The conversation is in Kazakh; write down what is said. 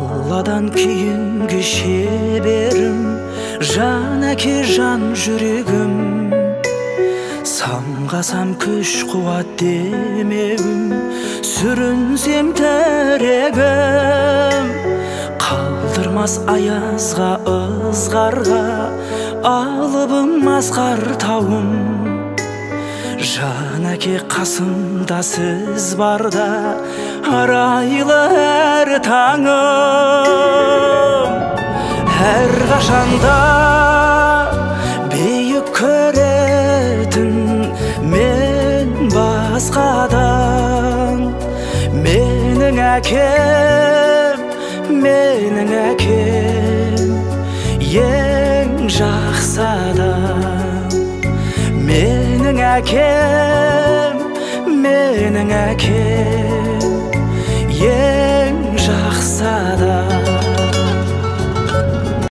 Алладан кейінгі шеберім, жан әке, жан жүрегім. Самғасам күш қуат демеуім, сүрінсем тірегім. Қалдырмас аязға, ызғарға, алыбым асқар тауым. Жан әке, қасымда сіз барда, арайлы әр таңым. Әрқашанда биік көретін мен басқадан. Менің әкем, менің әкем, ең жақсы адам. Менің әкем, менің әкем, ең жақсы адам.